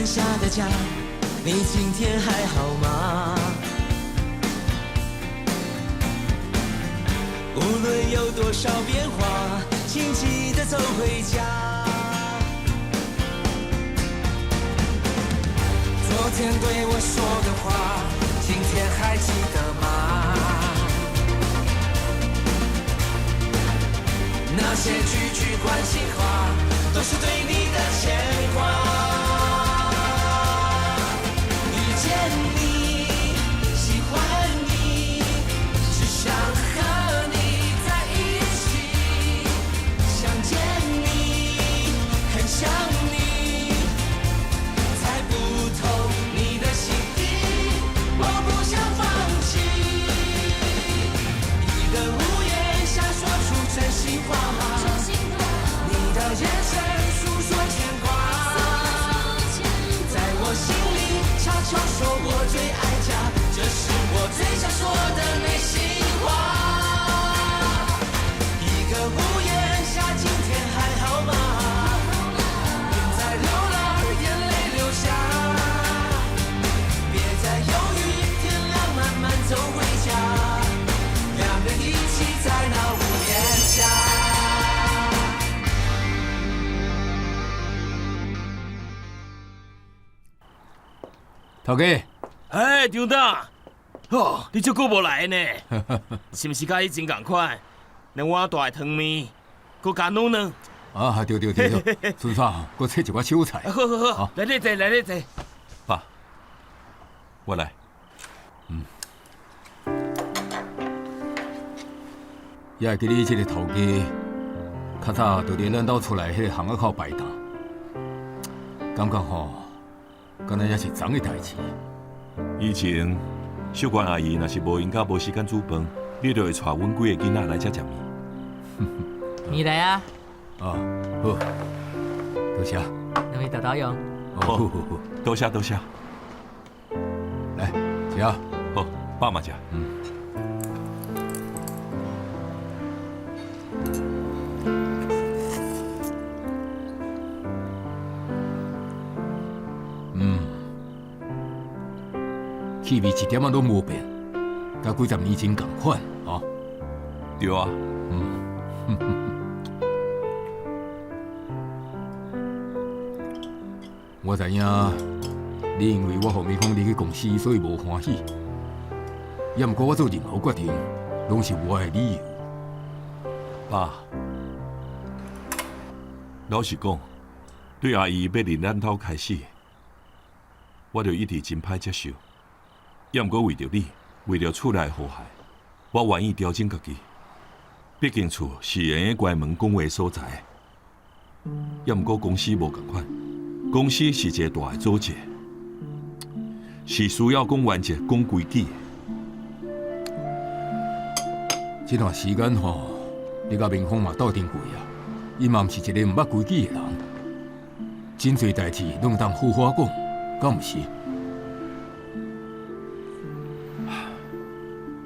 下的家，你今天還好嗎？無論有多少變化，請記得走回家。昨天對我說的話，今天還記得嗎？那些句句關心話，都是對你的牽掛。遇見你，喜歡你，只想和你在一起。想見你，很想你，猜不透你的心意，我不想放棄。一個屋檐下說出真心話，你的眼神訴說牽掛，在我心裡悄悄說我最愛家，這是我最想說的內心話。一個屋檐下，今天還好嗎？別再流浪，眼淚流下，別再猶豫，天亮慢慢走回家，兩人一起在那屋檐下。頭家，哎，張大，哦，你足久無來呢，是毋是佮以前仝款？兩碗大的湯麵，閣加滷卵。啊，對對對對，順紲閣切一寡小菜。好好好，來你坐，來你坐。爸，我來。嗯。也會記你這個頭家，較早就佇咱兜厝內彼個巷仔口擺檔，感覺吼，敢若也是昨的代誌。以前秀娟阿姨若是無閒佮無時間煮飯，你就會帶阮幾個囡仔來遮食麵。麵來啊！啊，好，多謝。兩位豆豆用。好，好，好，多謝多謝。來，食。好，爸嘛食。嗯。嗯，氣味一點仔攏無變，佮幾十年前仝款，哦。對啊。嗯。我知影，你因為我予美鳳離去公司，所以無歡喜。也毋過我做任何決定，攏是有我的理由。爸，老實講，對阿姨欲入咱兜開始，我就一直真歹接受。也毋過為著你，為著厝內和諧，我願意調整家己。畢竟厝是會用關門講話所在。也毋過公司無仝款，公司是一個大的組織，是需要講原則、講規矩的。這段時間吼，你佮明鳳嘛鬥陣過啊，伊嘛毋是一個毋捌規矩的人，真濟代誌攏會當好好講，敢毋是？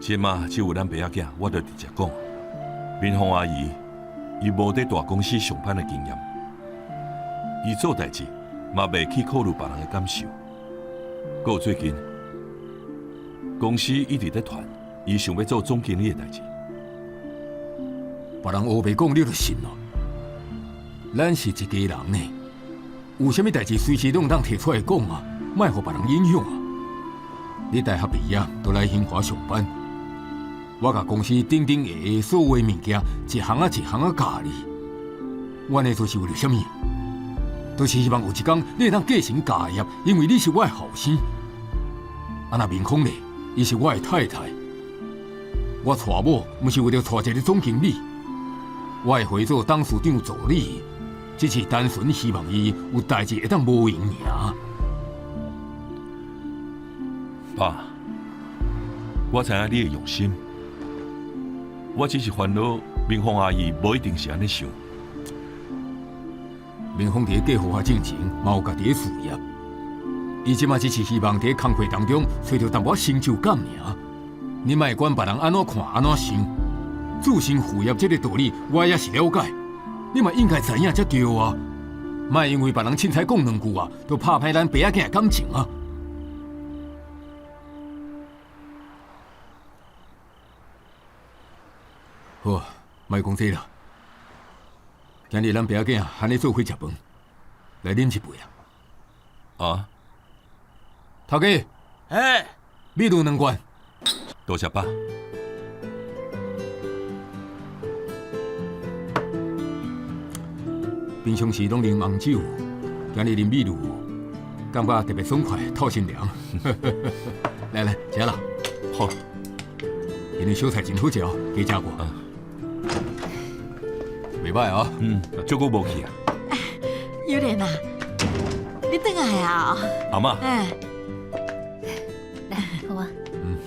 這馬只有咱爸仔囝，我就直接講，明鳳阿姨，伊無佇大公司上班的經驗，伊做代誌嘛袂去考慮別人的感受。閣有最近公司一直咧傳，伊想欲做總經理的代誌。別人烏白講，你就信囉？咱是一家人呢，有啥物代誌隨時攏會當提出來講啊，莫予別人影響啊。你大學畢業就來興華上班，我共公司頂頂下下所有的物件，一項仔一項仔教你。我按呢做是為著啥物？就是希望有一工你會當繼承家業，因為你是我的後生。啊，若明鳳呢？伊是我的太太。我娶某，毋是為著娶一个總經理。我會回做董事長助理，只是單純希望伊有代誌會當無閒爾。爸，我知影你的用心，我只是煩惱明鳳阿姨無一定是按呢想。明鳳佇咧嫁予我進前，嘛有家己的事業。伊這馬只是希望佇咧工課當中揣著淡薄仔成就感爾。你莫管別人按怎看、按怎想，子承父業這个道理，我也是了解。你嘛應該知影才對啊。莫因為別人凊彩講兩句啊，就拍歹咱爸仔囝的感情啊！好，莫講這啦。今日咱爸仔囝喊你做伙食飯，來啉一杯啦。啊？頭家，嘿，米露兩罐。多謝爸。平常時攏啉紅酒，今日啉米露，感覺特別爽快，透心涼。來來，食啦。好。𪜶的小菜真好食哦，加食過。袂䆀哦。嗯，足久無去啊。有蓮啊，你轉來啊？阿嬤。哎。來，好啊。嗯。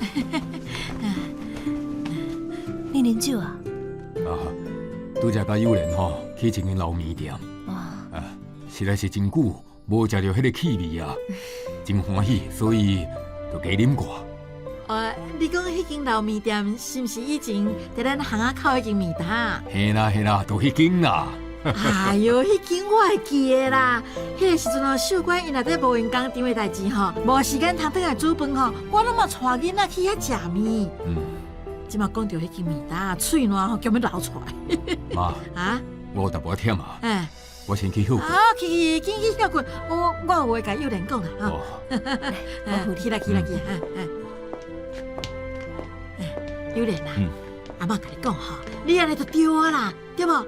你啉酒啊？啊，拄才佮有蓮吼去一間撈麵店。哦。啊，實在是真久無食著彼個氣味啊，真歡喜，所以就加啉寡。你講彼間撈麵店是毋是以前佇咱巷仔口彼間麵摊？嘿啦嘿啦，就彼間啦。哎喲，彼間我會記得啦。彼個時陣哦，秀官𪜶若佇無閒工場的代誌吼，無時間通轉來煮飯吼，我攏嘛帶囡仔去遐食麵。嗯。這馬講著彼間麵摊，喙瀾吼，強欲流出來。媽。啊？我有淡薄仔忝啊。哎。我先去歇睏。啊，去去，緊去歇睏。我有話共幼蓮講啦。哦。我起來起來去，幼蓮啊，阿嬤共你講吼，你按呢就對啊啦，對無？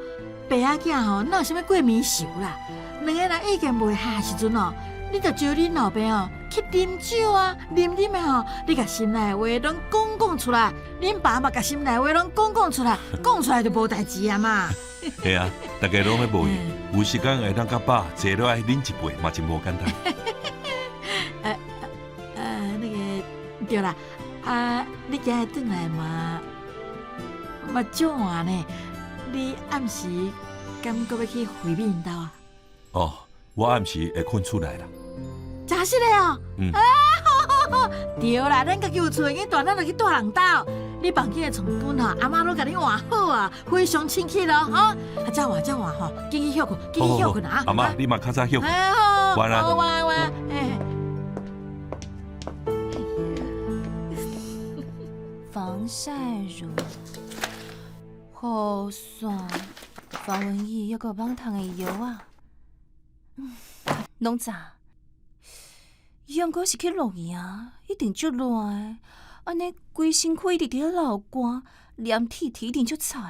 爸仔囝吼，哪有啥物過年仇啦？兩个人意見袂合的時陣哦，你就招恁老爸哦去啉酒啊，啉啉的吼，你共心內的話攏講講出來，恁爸嘛共心內的話攏講講出來，講出來就無代誌啊嘛。係啊，大家攏咧無閒，有時間會當佮爸坐落來啉一杯，嘛真無簡單。那個對啦，啊，你今日轉來嘛嘛足晚呢？你暗時敢閣欲去惠美𪜶兜啊？哦，我暗時會睏厝內啦。真實的哦。嗯。啊，好好好，對啦，咱家己有厝，已經大，咱就去蹛人兜。你房間的床單吼，阿媽攏共你換好啊，非常清氣咯，哈。啊，這晚這晚吼，緊去歇睏，緊去歇睏啊！阿媽，你嘛較早歇睏。好，晚安。晚安，晚安。哎。防曬乳。雨傘、防蚊液，猶閣有網蟲的藥啊，攏早。伊毋過是去露營，一定足熱的，按呢規身軀一直佇咧流汗，黏鐵鐵一定足臭的。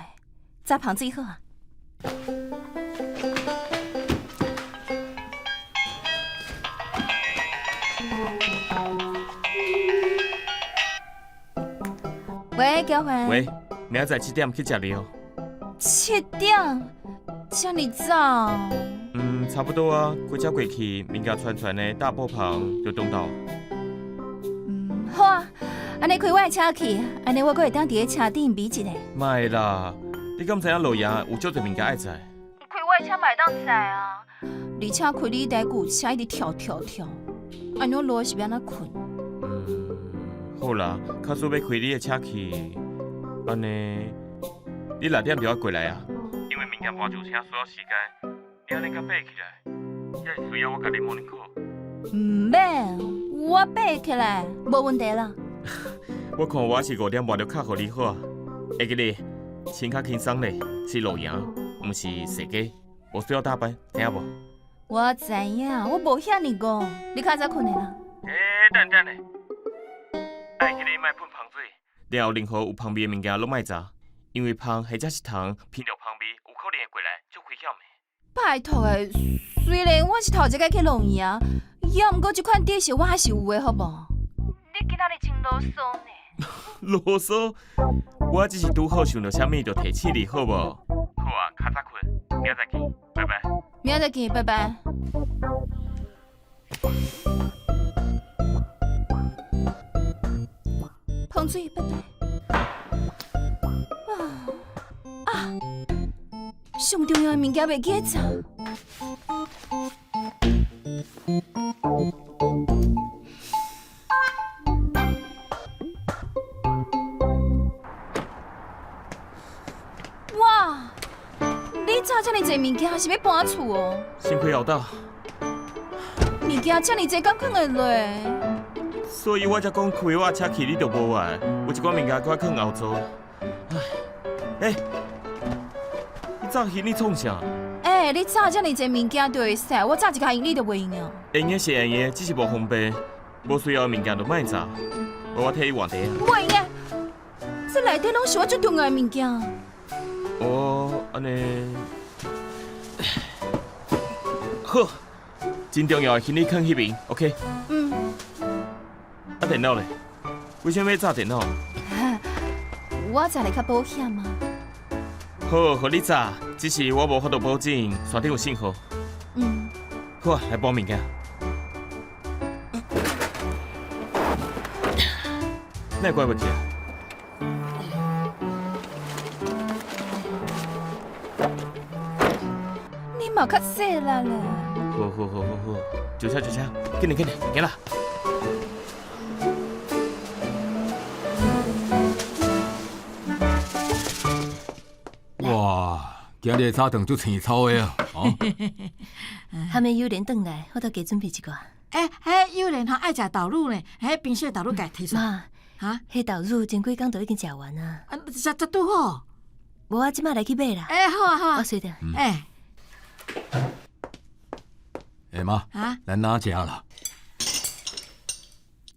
早芳水好啊。喂，娇环。喂，明仔載7點去食麵哦。7點，遮爾早？嗯，差不多啊，開車過去，物件傳傳的大埔旁就轉到。嗯，好啊，按呢開我的車去，按呢我閣會當佇咧車頂眯一下。莫啦，你敢知影露營有足濟物件愛載？開我的車嘛會當載啊，而且開你這台舊車一直跳跳跳，按呢落是欲按怎睏？嗯，好啦，假使欲開你的車去，按呢，你6點就愛過來啊，因為物件搬上車需要時間，你按呢較爬起來，抑是需要我共你摸兩口？毋免，我爬起來無問題啦。我看我是5點半就敲予你好啊，會記得穿較輕鬆咧，是露營，毋是踅街，無需要打扮，知影無？我知影，我無遐爾戇，你較早睏的啦。欸，等等咧，愛記得莫噴芳水，了後任何有芳味的物件攏莫齧，因為芳或者是蟲聞著芳味，有可能會過來，足危險的。拜託的，雖然我是頭一擺去露營，也毋過這款知識我還是有的，好無？你今仔日真囉嗦呢。囉嗦？我只是拄好想著啥物就提醒你，好無？好啊，較早睏，明仔載見，拜拜。明仔載見，拜拜。芳水，拜拜。啊！上重要的物件袂記得載。哇！你走這麼濟濟物件，是欲搬厝哦？身軀後斗。物件遮爾濟，敢囥會落？所以我才講開我車去，你就無愛。有一寡物件閣愛囥後座。唉，欸，你紮行李創啥？欸，你紮遮爾濟物件就會使，我紮一跤行李就袂用啊。會用是會用，只是無方便，無需要的物件就莫紮。無我替你換袋啊。袂用的，這內底攏是我最重要的物件。哦，按呢，好，真重要的行李囥彼邊，OK。嗯。啊，電腦咧？為啥物欲紮電腦？我紮來較保險啊。好，予你紮，只是我無法度保證山頂有信號。嗯。好啊，來搬物件。哪會關袂起啊？你嘛較細力咧。好好好好好，上車上車，緊來緊來，行啦。哇，今日早頓足青草的啊！還沒有連轉來，我都加準備一寡。欸，彼幼蓮吼愛食豆乳呢，彼冰雪豆乳共提出來。媽，哈，彼豆乳前幾工就已經食完啊。啊，食食拄好。無，我這馬來去買啦。欸，好啊好啊。我隨著。欸。欸媽，咱哪食啦？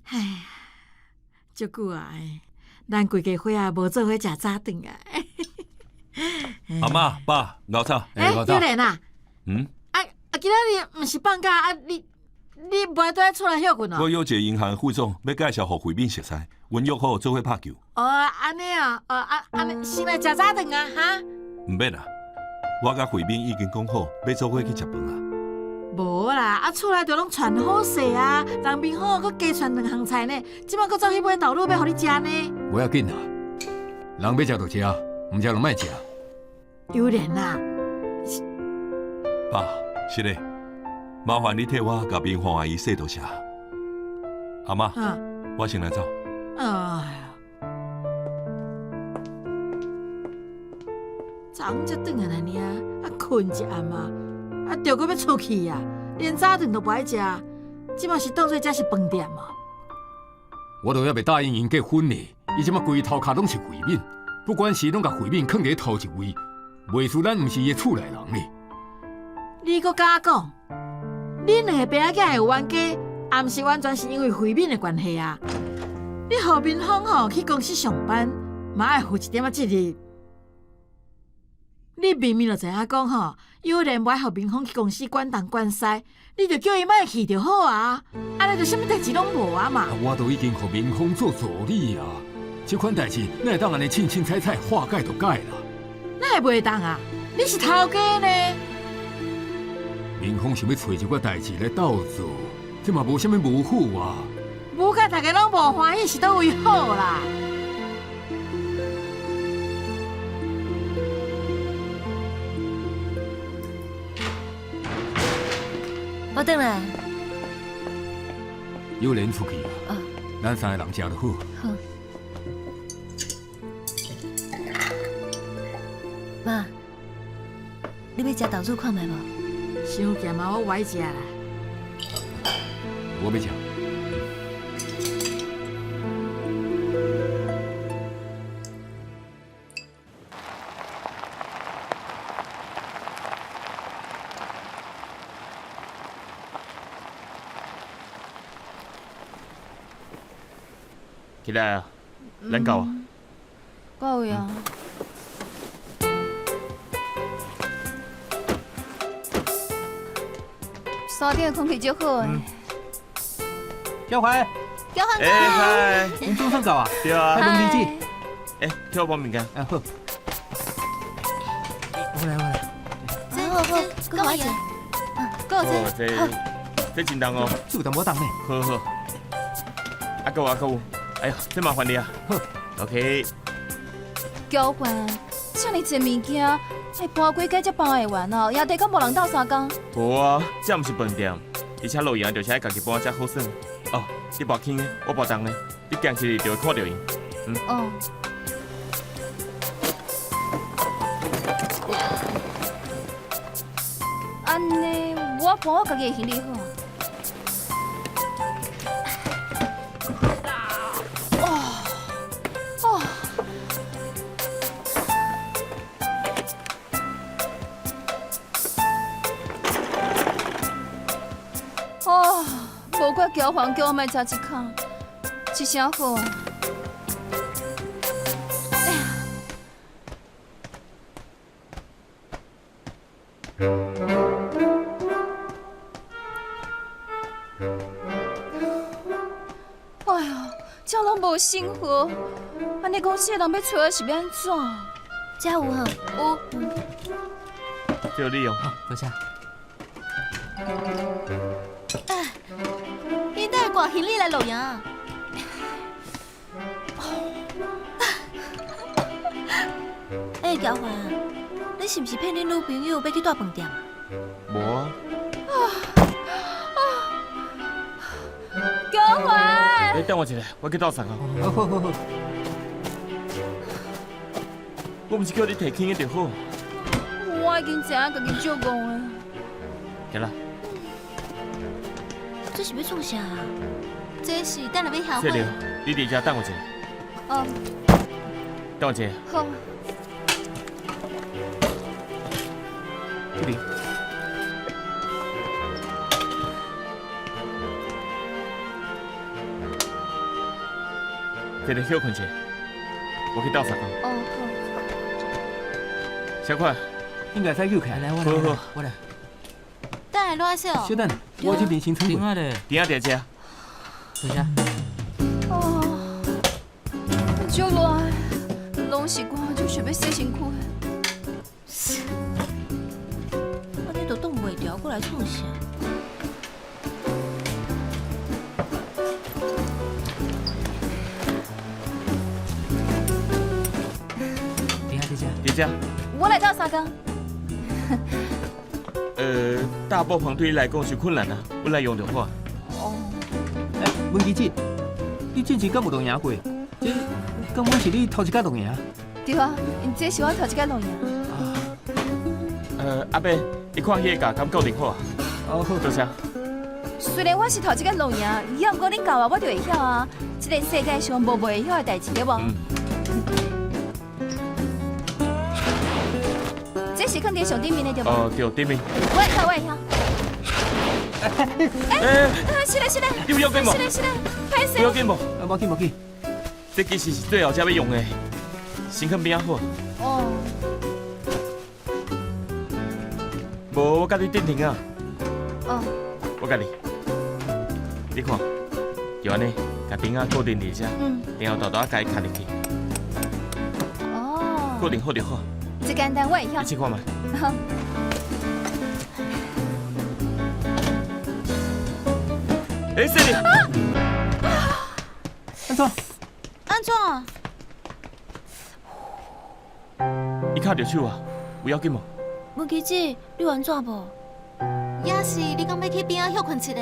唉，足久啊，咱規家伙仔無做伙食早頓啊。阿嬤、爸，𠢕早。欸，幼蓮啊。嗯。啊啊！今仔日毋是放假啊？你你無愛蹛咧厝內歇睏哦？我約一个銀行副總欲介紹予慧敏熟似，阮約好做伙拍球。哦，按呢哦，哦啊按呢，先來食早頓啊，哈？毋免啦，我佮慧敏已經講好，欲做伙去食飯啊。無啦，啊厝內就攏傳好勢啊，人面好，閣加傳兩項菜呢。這擺閣走去買豆乳欲予你食呢。無要緊啦，人欲食就食，毋食就莫食。幼蓮啊，爸，是嘞，麻煩你替我共明鳳阿姨說多謝。阿嬤，我先來走。哎呀，昨昏才轉來爾，啊睏一暗啊，啊著閣欲出去啊，連早頓都無愛食，這馬是當做這是飯店哦。我都猶未答應𪜶結婚呢，伊這馬規頭殼攏是慧敏，不管是攏共慧敏囥佇頭一位，袂輸咱毋是伊的厝內人呢。你閣敢講？恁兩個爸仔囝會有冤家，也毋是完全是因為慧敏的關係啊！你予民風吼去公司上班，嘛愛負一點仔責任。你明明就知影講吼，幼蓮無愛予民風去公司管東管西，你就叫伊莫去就好啊！按呢就啥物代誌攏無啊嘛！我都已經予民風做助理啊，這款代誌哪會當按呢凊凊彩彩話改就改啦？哪會袂當啊？你是頭家呢？民風想欲揣一寡代誌來鬥做，這嘛無啥物無好啊！無甲大家攏無歡喜是佗位好啦？我轉來。幼蓮出去啊，咱三个人食就好。好。媽，你欲食豆乳看覓無？傷鹹啊！我無愛食啦。我欲食。起來啊，咱到啊。到位啊。山頂的空氣足好的。小懷，小環欸嗨，你總算到啊？對啊。來問地址。欸，替我搬物件。啊好。我來我來。好好，閣我一個，閣有這。這這真重哦。這有淡薄重呢。好好。啊，閣有啊，閣有。哎呀，這麻煩你啊。好，OK。交關，遮爾濟物件，愛搬幾工才搬會完哦？野地敢無人鬥相共？無啊，這毋是飯店，而且露營就是愛家己搬才好耍。哦，你搬輕的，我搬重的，你行去就會看著𪜶。嗯。哦。按呢，我搬我家己的行李好啊。哦哦。哦，无怪乔凡叫我莫早一口，一声好啊。哎哟，这拢无信号，按呢公司的人欲揣我是欲按怎？遮有哈？有。这你用。好，多谢。哎，你带挂行李来露营？哎，乔凡，你是毋是骗恁女朋友欲去住饭店啊？无啊。乔凡，你等我一下，我去斗相共。好好好好。我毋是叫你提轻的就好。我已经知影家己足戆的。行啦。这是欲创啥啊？这是等下欲下雪玲，你伫遮等我一下。哦。等我一下。好。这里。摕来歇睏一下，我去斗相共。哦，好。小快，应该使救起来。来，我来，我来。等下落雪。小等，我这边先出。停啊咧！停啊，伫遮。等下。哦，足热，拢是汗，就想欲洗身躯。按呢都挡袂牢，阁来创啥？停啊，伫遮。伫遮。我来斗相共。大部分对你来讲是困难啊，我来用就好。哦。欸，文琪姐，你之前敢有露营过？这敢讲是你头一摆露营？对啊，这是我头一摆露营。阿伯，你看彼个架敢固定好啊？哦，好，多谢。虽然我是头一摆露营，也毋过恁教我，我就会晓啊。这个世界上无袂晓的代志，对无？嗯。这是放伫上顶面的对无？哦，对，顶面。我会晓，我会晓。欸，是嘞是嘞，你有要紧无？是嘞是嘞，歹势。有要紧无？啊，无紧无紧。这其实是最后才欲用的，先放边仔好。哦。无，我共你镇停啊。哦。我共你，你看，就按呢，共钉仔固定伫遮，然后沓沓仔共伊卡入去。哦。固定好就好。这简单，我会晓。你试看觅。好。欸，雪玲。按怎？按怎？伊卡著手啊，有要紧无？文琪姐，你有按怎无？也是，你敢欲去边仔歇睏一下？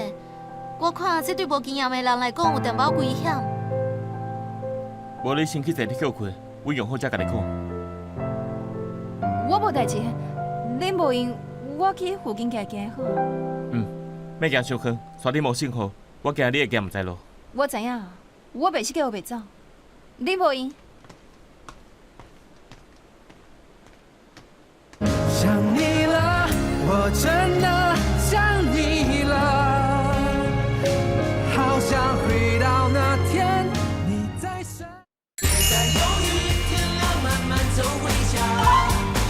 我看这对无经验的人来讲，有淡薄危险。无，你先去坐咧歇睏，我用好才共你讲。我无代志，恁无闲，我去附近行行好。嗯，欲行伤远，山顶无信号，我惊你会行毋知路。我知影，我袂识计乌白走，恁无闲。想你了，我真的想你了，好想回到那天你在身。别再犹豫，天亮慢慢走回家，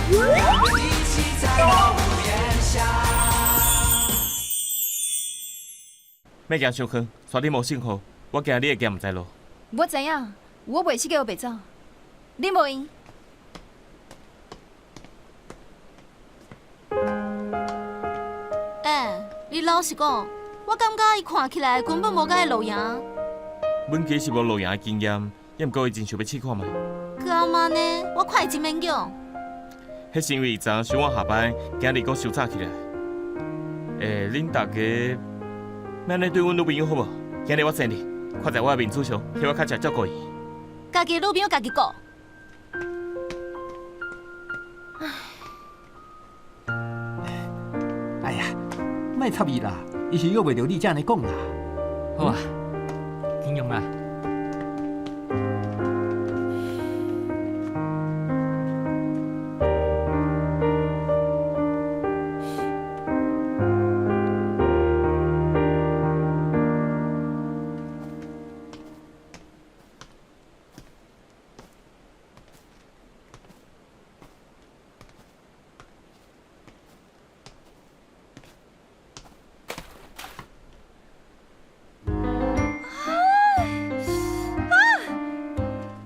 我们一起在那屋檐下。欲行伤远，山顶无信号，我惊你会行毋知路。我知影，我袂识计乌白走，恁无闲。欸，你老实讲，我感觉伊看起来根本无佮意露营。阮其实无露营的经验，也毋过伊真想欲试看觅。敢按呢？我看伊真勉强。彼是因为伊昨昏伤晚下班，今日阁伤早起来。欸，恁大家欲按呢对阮女朋友好无？今日我生日，看在我的面子上，替我较济照顾伊。家己的女朋友家己顾。哎，莫插伊啦，伊是約袂著你才按呢講啦。好啊，緊用啦。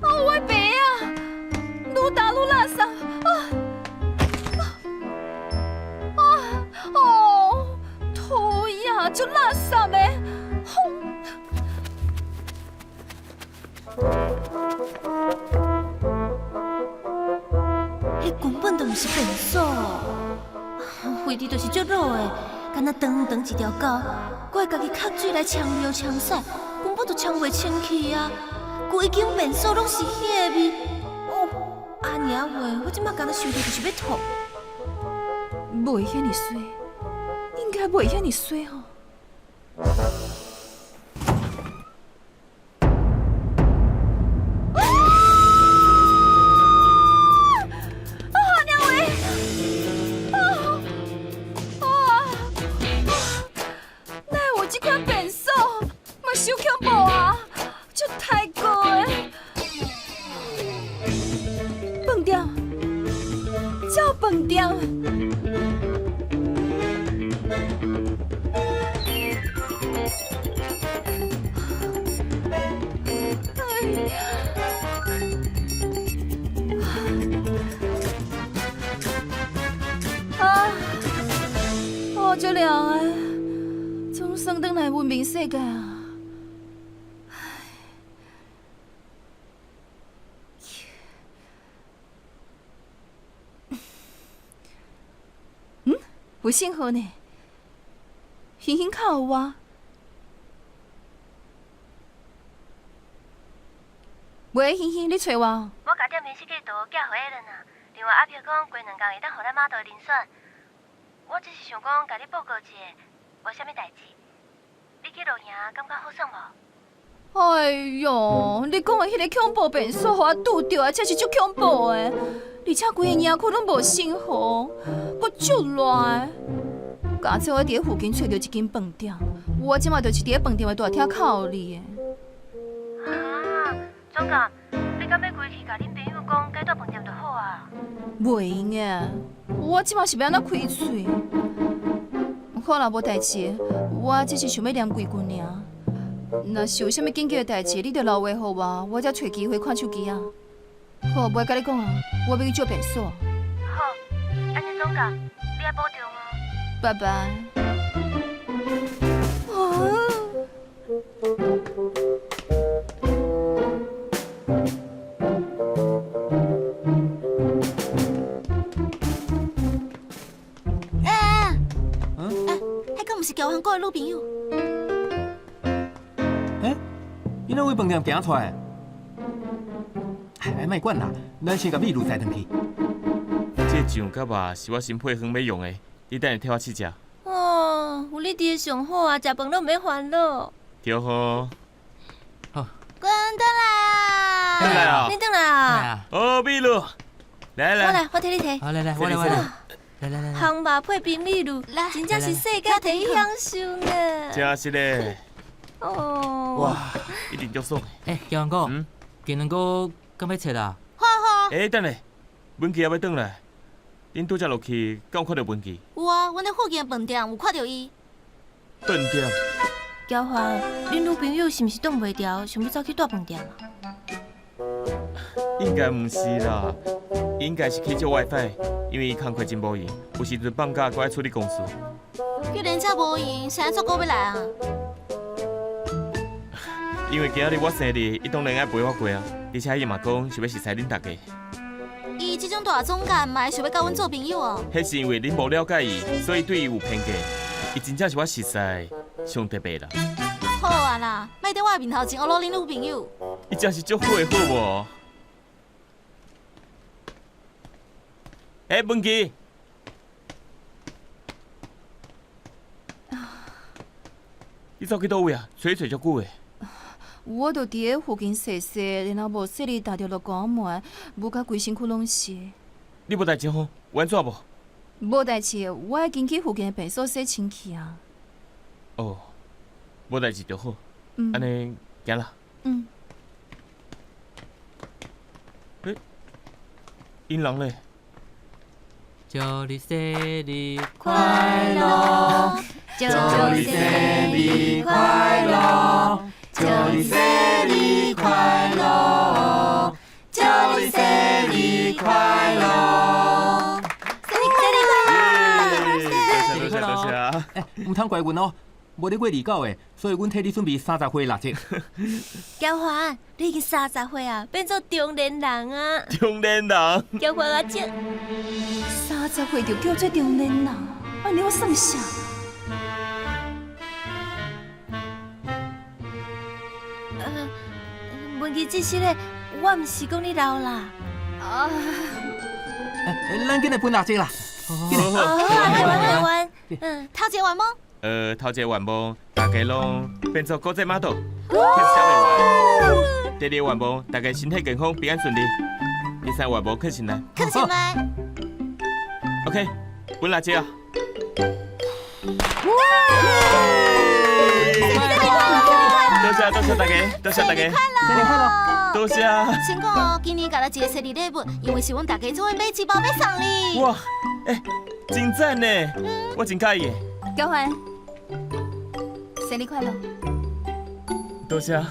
哦，我的爸啊，愈打愈垃圾啊！啊哦，讨厌，足垃圾的，哼！彼根本就毋是便所，位置就是足老的，敢若長長一條溝，閣會家己吸水來沖尿沖屎，根本就沖袂清氣啊！規間便所攏是彼个味，哦，阿娘話，我這馬敢若想著就是欲吐。袂遐爾衰，應該袂遐爾衰吼。啊！娘喂！啊！啊！哪會有這款便所？嘛傷恐怖啊！足太高的飯店，這飯店。啊！哦，足涼的，總算轉來文明世界啊！嗯，有信號呢，欣欣敲予我。喂，欣欣，你揣我？我共店面設計圖寄予艾倫啊。另外阿飄講過兩工會當予咱 model 遴選。我只是想講，共你報告一下，無啥物代誌。你去露營感覺好耍無？哎喲，你講的彼个恐怖便所，予我拄著啊，真是足恐怖的，而且規个營區攏無信號，閣足熱的。佳哉我佇咧附近揣著一間飯店，我這馬就是佇咧飯店的大廳敲你的。啊，總監，你敢欲規氣共恁朋友講，改蹛飯店就好啊？袂閒的，我這馬是欲按怎開喙？好啦，無代誌，我只是想欲念幾句爾。若是有啥物緊急的代誌，你就留話予我，我才揣機會看手機啊。好，無愛共你講啊，我欲去借便所。好，按呢總監，你愛保重哦。拜拜。啊！欸欸，欸，彼敢毋是喬凡哥的女朋友？欸，伊哪為飯店行出來？哎，莫管啦，咱先共美女載轉去。這醬佮肉是我新配方欲用的，你等下替我試食。哦，有你佇咧上好啊，食飯攏毋免煩惱。對吼。好。滾轉來啊！轉來啊！你轉來啊！哦，美女，來來。我來，我替你提。好，來來，我來我來。來來來。烘肉配冰美祿，真正是世界第一享受呢。真是咧。哦。哇，一定足爽。欸，喬凡哥，技能哥敢欲切啦？好好。欸，等下，文琪猶欲轉來。恁拄才落去，敢有看著文琪？有啊，阮佇附近的飯店有看著伊。飯店。喬凡，恁女朋友是毋是擋袂牢，想欲走去蹛飯店啊？應該毋是啦，應該是去借 WiFi，因為伊工課真無閒，有時陣放假閣愛處理公事。既然遮無閒，是按怎閣欲來啊？因為今仔日我生日，伊當然愛陪我過啊，而且伊嘛講想欲熟似恁大家。伊這種大總監嘛會想欲佮阮做朋友哦？彼是因為恁無了解伊，所以對伊有偏見。伊真正是我熟似上特別啦。好啊啦，莫佇我的面頭前僫汝恁女朋友。伊真是足好的，好無？欸，文琪。你走去佗位啊？揣揣足久的。我就佇咧附近踅踅，然后無細膩踏著落關門，霧甲規身軀攏是。你無代誌吼？有按怎無？無代誌，我愛緊去附近的便所洗身軀啊。哦，無代誌就好。按呢，行啦。嗯。欸，𪜶人咧？祝你生日快樂！祝你生日快樂！祝你生日快樂！祝你生日快樂！生日快樂！多謝多謝多謝。欸，毋通怪阮哦，無你過29的，所以阮替你準備30歲蠟燭。嬌環，你已經30歲啊，變做中年人啊！中年人。嬌環阿姐，30歲就叫做中年人，按呢我算啥？文琪姐，是咧，我毋是講你老啦。啊！咱緊來分蠟燭啦！好，來彎，嗯，頭一個願望。頭一個願望，大家攏變做國際 model，天小美完。第二個願望，大家身體健康，平安順利。第三個願望，囥心內。囥心內。 OK，分蠟燭啊！多謝多謝大家，多謝大家，生日快樂！多謝。先講哦，今年共你一個生日禮物，因為是阮大家做伙買一包欲送你。哇，欸，真讚呢！我真佮意。嬌環，生日快樂！多謝。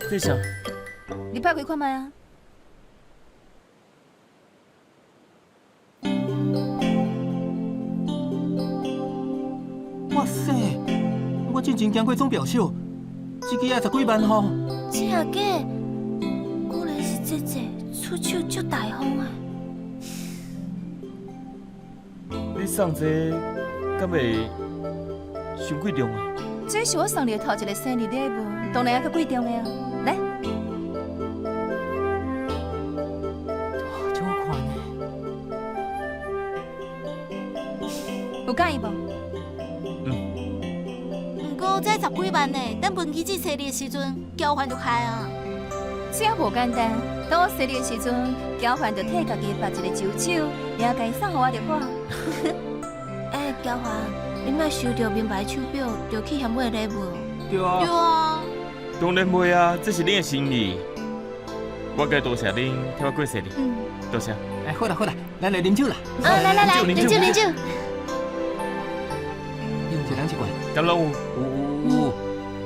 這啥？你拍開看覓啊？哇塞！我之前行過總表秀，這支愛10幾萬吼。真啊假？果然是姐姐出手足大方啊！你送這敢會傷貴重啊？這是我送你的頭一个生日禮物，當然愛較貴重的啊！來，哇，這好看呢！有佮意無？毋過這10幾萬呢，等文琪姊生日的時陣，交換就開啊。這也無簡單，當我生日的時陣，交換就替家己縛一個手手，然後共伊送予我就好。欸，嬌環，你莫收著名牌手錶，就去嫌買禮物。對啊。對啊。當然袂啊，這是恁的心意。我該多謝恁替我過生日。多謝。哎，好啦好啦，咱來啉酒啦。啊，來來來，啉酒啉酒。一人一罐。敢攏有？有。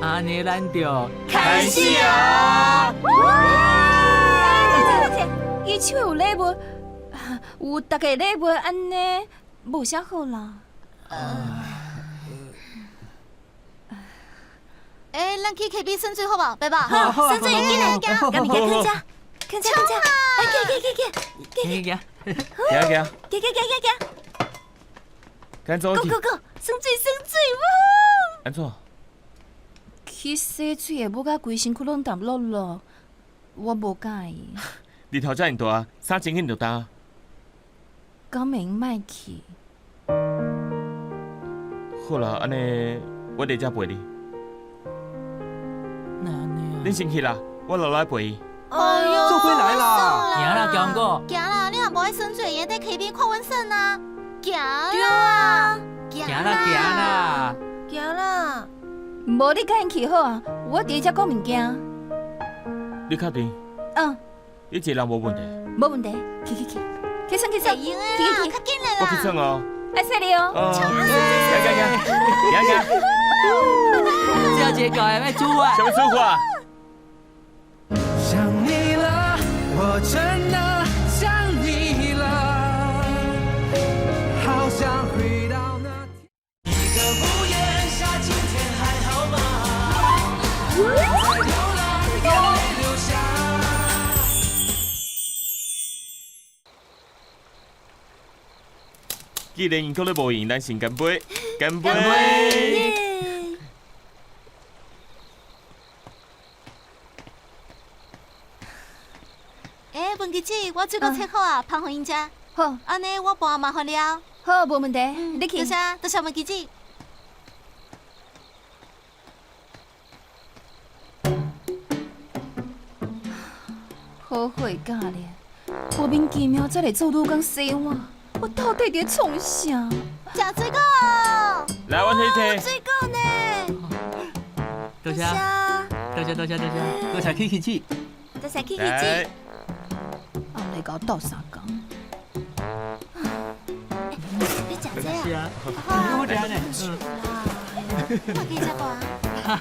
按呢咱就開始啊！等下，伊手有禮物，有大家禮物，按呢無啥好啦。欸，咱去 K B 耍水好無？伯伯，好，耍水，緊來，行，共物件囥遮，囥遮，囥遮，來，行行行行，行行，行行，行行行行行，趕走去，Go go go，耍水耍水，哇！按怎？去洗水的，舞甲規身軀攏澹漉漉，我無佮意。日頭遮爾大，衫真緊就焦。敢會用莫去？好啦，按呢我佇遮陪你。哪按呢啊？恁先去啦，我留來陪伊。哎喲，做伙來啦！行啦，強哥。行啦，你若無愛耍水，會佇溪邊看阮耍啊。行啦，行啦，行啦，行啦。無你佮𪜶去好啊，我佇遮顧物件。你確定？嗯。你一個人無問題？無問題，去去去，去耍去耍，會用的啦，較緊的啦。我去耍哦。愛洗你哦。行行行，行行。最後一個欲煮啊！啥物煮法？想你了，我真的想你了，好想回到那一個屋檐下，今天還好嗎？在流浪，眼淚流下。既然𪜶閣咧無閒，咱先乾杯，乾杯！欸，文琪姊，我水果切好啊，捧予𪜶食。好，按呢我搬麻煩了。好，無問題，你去。多謝，多謝文琪姊。好好的教练，莫名其妙才来做女工洗碗，我到底伫创啥？食水果。来，我提提。水果呢？多谢，多谢，多谢，多谢，多谢 Kiki 姐，多谢 Kiki 姐。暗来共我斗相共。你食这啊？是啊，好食呢。我给你食无啊？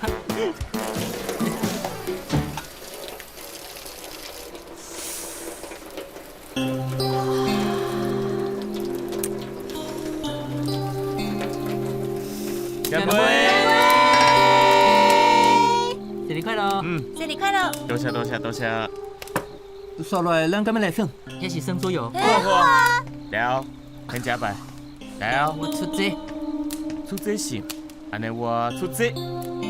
干杯！生日快乐！嗯，生日快乐！多谢多谢多谢。煞落来，咱敢欲来耍？这是耍桌游。好啊。了，先食饭。来哦，我出这，出这是，按呢我出这。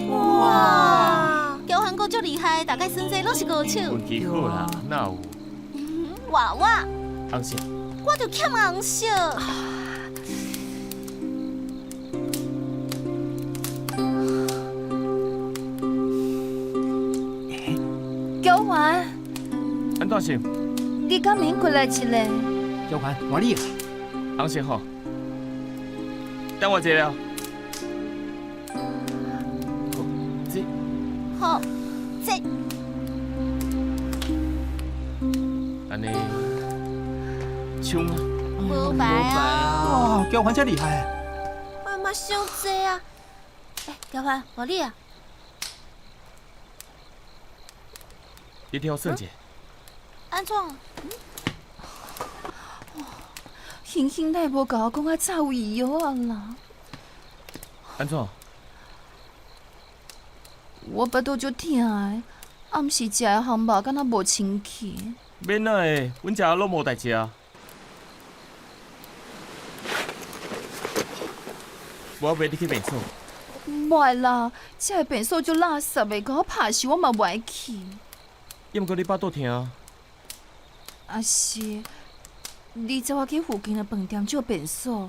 哇，乔凡哥足厉害，大概耍这拢是高手。运气好啦，哪有？娃娃。红色。我就欠红色。乔凡。按怎是？你敢免过来一下？乔凡，换你。红色好。等我一下。好，这。好，这。按呢，抢啊！无白啊！哇，乔凡遮厉害！哎妈，伤济啊！哎，乔凡，换你啊！你听我算一下。按怎？兴兴哪会无共我讲较早有预约啊啦？按怎？我腹肚足疼的，暗时食的项目敢若无清气。免哪会，阮食拢无代志啊。我袂你去便所。袂啦，这个便所足垃圾的，共我拍死我嘛袂爱去。抑毋过你腹肚疼啊？啊是，你载我去附近的饭店借便所。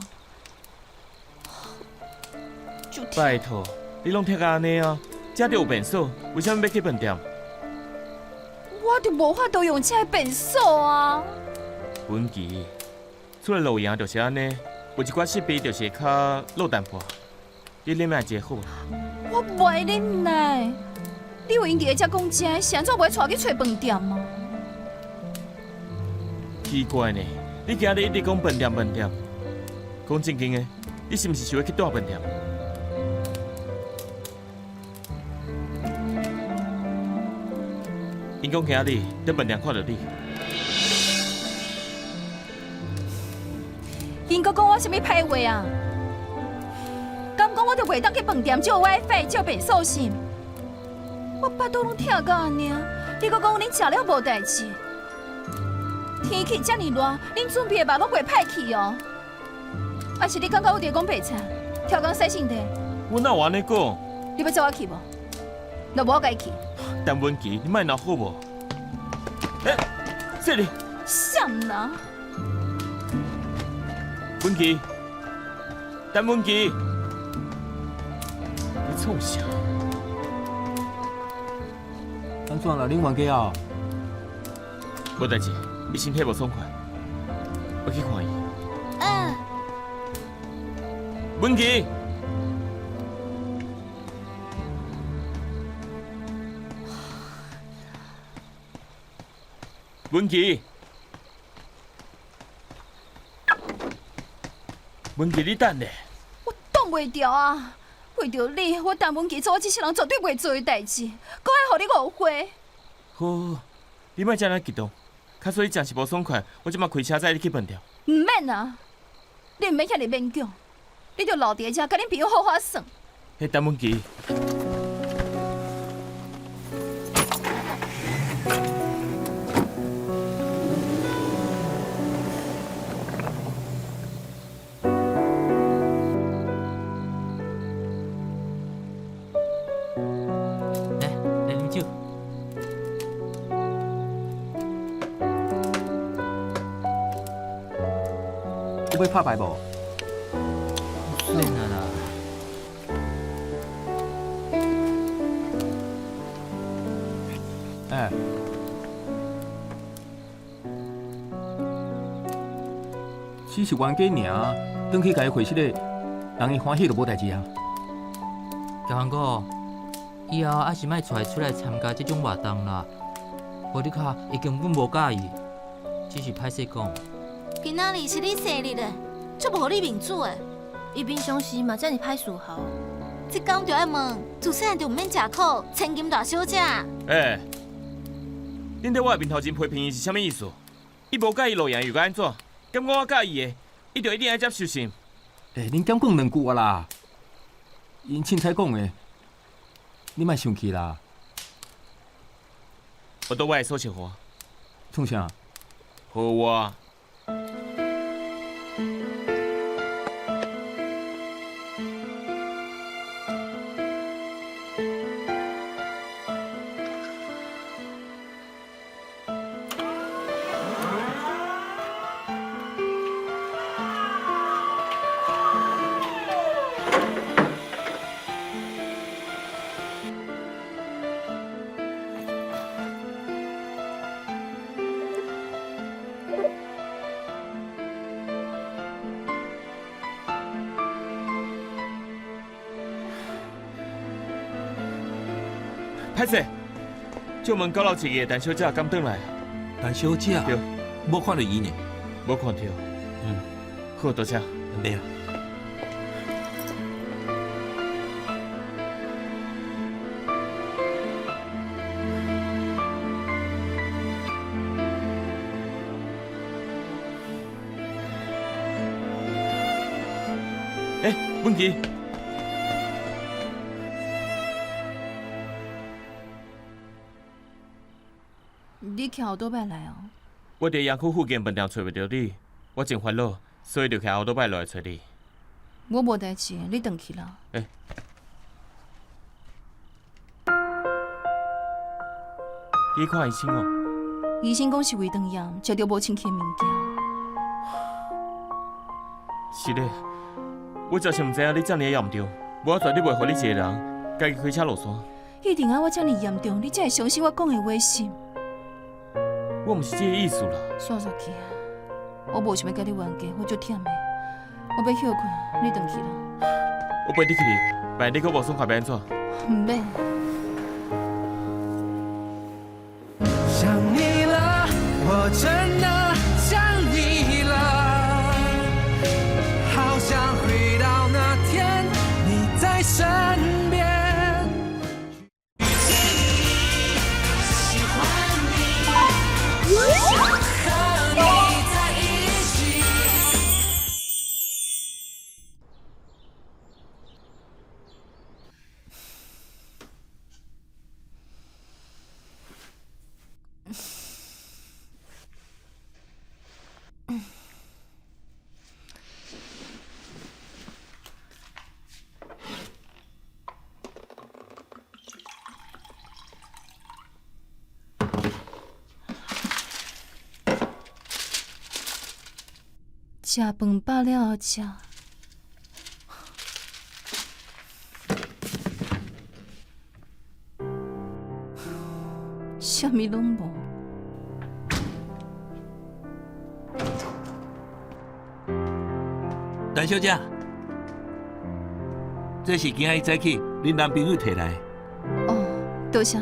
拜托，你拢疼甲按呢啊，遮就有便所，为啥物欲去饭店？我就无法度用这个便所啊！文琪，出来露营就是按呢，有一寡设备就是会较落淡薄。你忍耐一下好无？我袂忍耐。你有闲伫遮讲这，是按怎袂带去揣饭店啊？奇怪呢，你今日一直讲饭店饭店，讲正经的，你是毋是想欲去蹛饭店？𪜶讲今日伫饭店看著你。𪜶阁讲我啥物歹话啊？敢讲我就袂当去饭店借 WiFi 借便所是？我腹肚拢疼甲按呢，你阁讲恁食了无代志？天气遮尔热，恁准备的肉拢袂歹去哦。还是你感觉我伫讲白菜，超工洗身体？我哪有按呢讲？你欲载我去无？若无我家己去。陈文琪，你莫闹好无？欸，这里。啥人？文琪，陈文琪，你创啥？按怎啦？恁冤家哦？无代志，伊身体无爽快，我去看伊。嗯。文琪。文琪，文琪，你等咧。我挡袂牢啊！为著你，我陈文琪做我这世人绝对袂做的代志，阁爱予你误会。好，你莫遮尔激动。假使你真是无爽快，我这马开车载你去饭店。毋免啊，你毋免遐尔勉强，你著留伫遮，共恁朋友好好耍。彼陈文琪。来，来啉酒。你欲拍牌无？免啊啦。哎，只是冤家爾，轉去共伊回息咧，人伊歡喜就無代誌啊。嘉凡哥，以後還是莫帶伊出來參加這種活動啦。無你看，伊根本無佮意，只是歹勢講。今仔日是你生日咧，足無予你面子的。伊平常時嘛遮爾歹伺候。這工就愛問，自細漢就毋免食苦，千金大小姐。欸，恁佇我的面頭前批評伊是啥物意思？伊無佮意露營又該按怎？敢講我佮意的，伊就一定愛接受是？欸，恁敢講兩句啊啦？𪜶凊彩講的，你莫生氣啦。我倒我的鎖匙予我。創啥？予我。歹勢，借問九樓一個陳小姐敢轉來？陳小姐？對，無看著伊呢？無看著。嗯，好，多謝。袂啊。欸，文琪。你騎後倒擺來哦？我佇園區附近飯店揣袂著你，我真煩惱，所以就騎後倒擺落來揣你。我無代誌，你轉去啦。欸，你看醫生哦？醫生講是胃腸炎，食著無清氣的物件。是咧，我真是毋知影你遮爾嚴重，無我絕對袂予你一個人家己開車落山。一定愛我遮爾嚴重，你才會相信我講的話是？我毋是這個意思啦。煞煞去啊！我無想欲共你冤家，我足忝的，我欲歇睏，你轉去啦。我陪你去，萬一你閣無爽快欲按怎？毋免。想你了，我真的想你了，好想回到那天你在身邊。遇見你，喜歡你，想和你在一起。食飯飽了後食。啥物攏無。陳小姐，這是今仔日早起恁男朋友提來的。哦，多謝。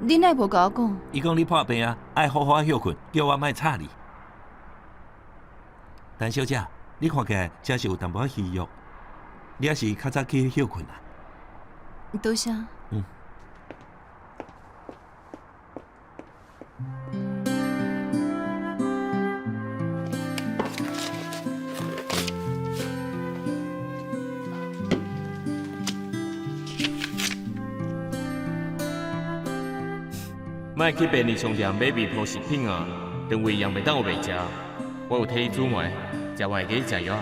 你哪會無共我講？伊講你破病啊，愛好好歇睏，叫我莫吵你。陳小姐，你看起來真是有淡薄仔虛弱，你猶是較早去歇睏啊。多謝。嗯。莫去便利商店買微波食品啊，腸胃炎袂當予袂食。我有替你煮糜，食完會記得食藥。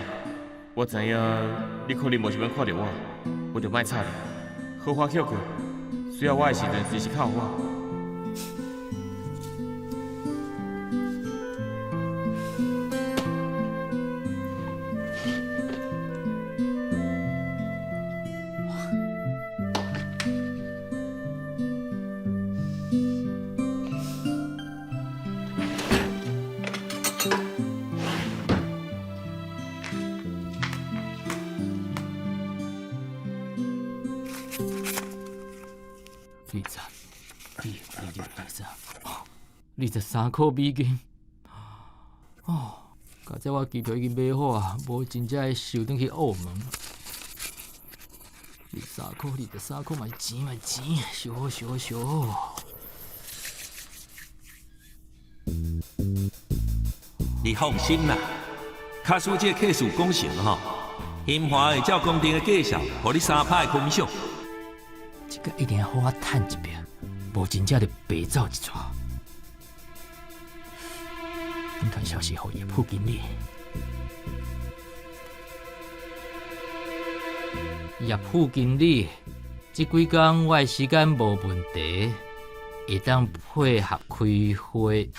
我知影你可能無想欲看著我，我就莫吵你，好好歇睏。需要我的時陣，隨時敲我。20、2、26、23，23箍美金。哦，佳哉我机票已经买好啊，無真正會收轉去澳門。23箍，23箍嘛是錢嘛是錢，燒好燒好燒好。你放心啦，假使這個客事講成吼，興華會照公定的價數，予你三趴的 commission。這個一定要予我趁一筆，無真正就白走一逝。緊傳消息予葉副經理。葉副經理，這幾工我的時間無問題，會當配合開會，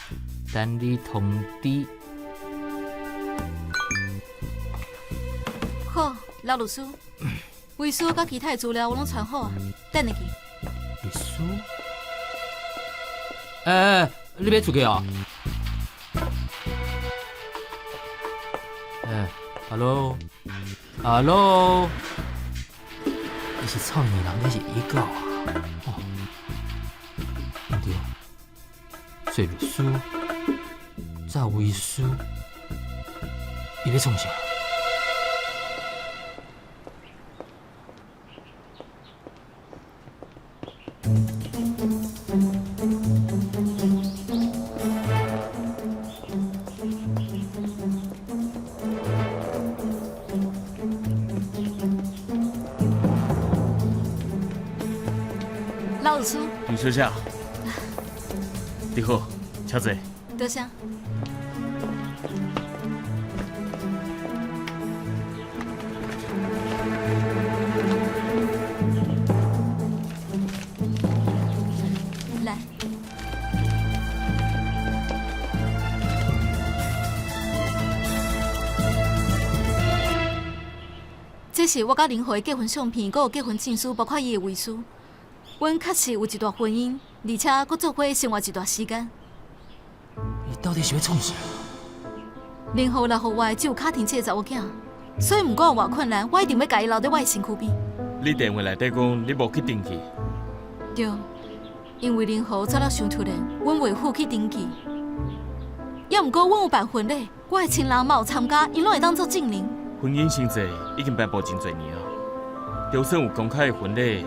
等你通知。好，老律師，遺書佮其他的資料我攏傳好啊，等下去。律師？欸，你欲出去哦？欸，Hello，Hello，伊是臭女人，抑是野狗啊？哦，毋對，做律師，做遺書，伊欲創啥？老律師，張小姐，你好，請坐。多謝。來，這是我佮林豪的結婚相片，閣有結婚證書，包括伊的遺書。阮確實有一段婚姻，而且閣做伙生活一段時間。伊到底是欲創啥？林豪留予我的只有卡婷這個查某囝，所以毋管有偌困難，我一定欲共伊留佇我的身軀邊。你電話內底講你無去登記。對，因為林豪走了傷突然，阮袂赴去登記。猶毋過阮有辦婚禮，我的親人嘛有參加，𪜶攏會當做證人。婚姻新制已經頒布真濟年啊，就算有公開的婚禮，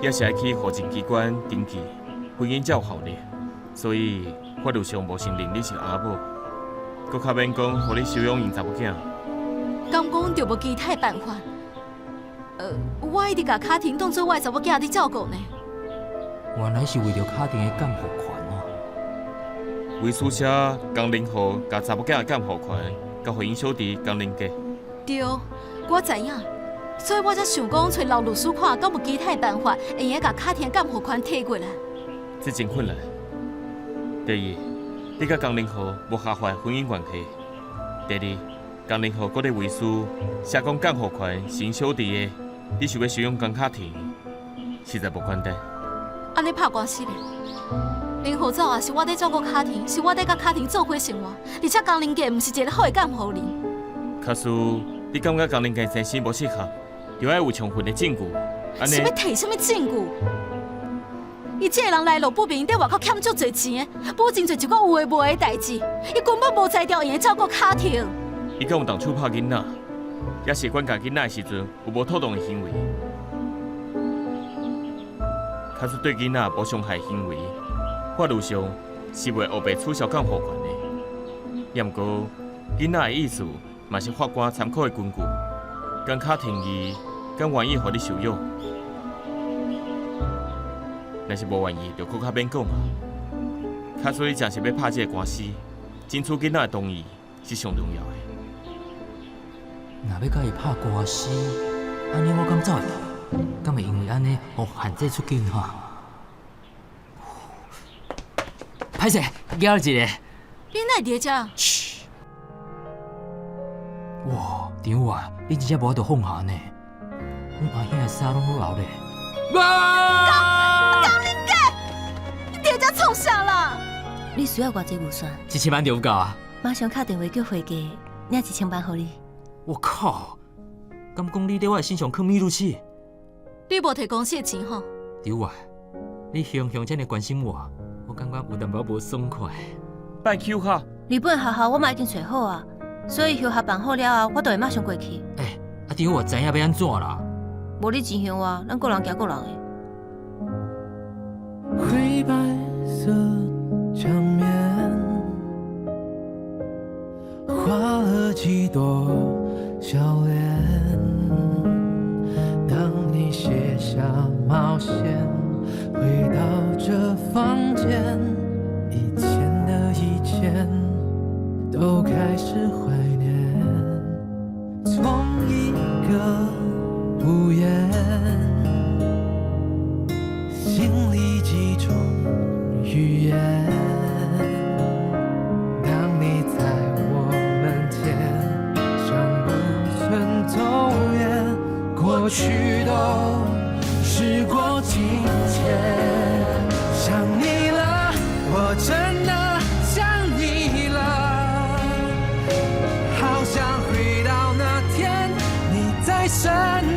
也是愛去戶政機關登記，婚姻才有效力。所以法律上無承認你是翁某，閣較免講予你收養𪜶查某囝。敢講就無其他的辦法？我一直共卡婷當做我的查某囝佇照顧呢。原來是為著卡婷的監護權哦。遺書寫江林豪共查某囝的監護權交予𪜶小弟江林杰。對，我知影，所以我才想講揣老律師看，敢有其他的辦法，會用得共卡婷的監護權提過來。這真困難。第一，你佮江林豪無合法婚姻關係；第二，江林豪閣咧遺書寫講監護權是𪜶小弟的，你想欲收養江卡婷，實在無簡單。按呢拍官司咧，林豪走啊，是我佇照顧卡婷，是我佇佮卡婷做伙生活，而且江林杰毋是一個好的監護人。假使你感覺江林杰先生無適合，就愛有充分的證據。按呢？是欲提啥物證據？伊這個人來路不明，佇外口欠足濟錢的，補真濟一寡有的無的代誌，伊根本無才調會用照顧卡婷。伊敢有動手拍囡仔，抑是管教囡仔的時陣有無妥當的行為？假使對囡仔無傷害行為，法律上是袂烏白取消監護權的。也毋過，囡仔的意思嘛是法官參考的根據。江卡婷伊敢願意予你收養？若是無願意，就閣較免講啊。假使你真是欲拍這個官司，爭取囡仔的同意是上重要的。若欲共伊拍官司，按呢我敢走會去？敢會因為按呢，予限制出境哈？歹勢，舉一个。你哪會佇遮？噓。哇，張啊，你真正無法度放下呢。阮阿兄的衫攏好厚咧。江江林杰，你佇遮創啥啦？你需要偌濟預算？ 1000萬就有夠啊！馬上敲電話叫會計，領1000萬予你。我靠！敢講你佇我的身上囥米露鼠？你無提公司的錢吼？張啊，你雄雄遮爾關心我，我感覺有淡薄無爽快。拜休學。日本學校我嘛已經揣好啊，所以休學辦好了後，我就會馬上過去。欸，啊，丈夫我知影欲按怎啦？無你真鄉啊，咱各人行各人的。灰白色牆面，畫了幾朵笑臉。當你卸下帽線，回到這房間，以前的一切都開始懷念。從一個屋檐，心裡幾種語言。當你在我門前，像不曾走遠，過去都時過境遷。想你了，我真的想你了，好想回到那天，你在身。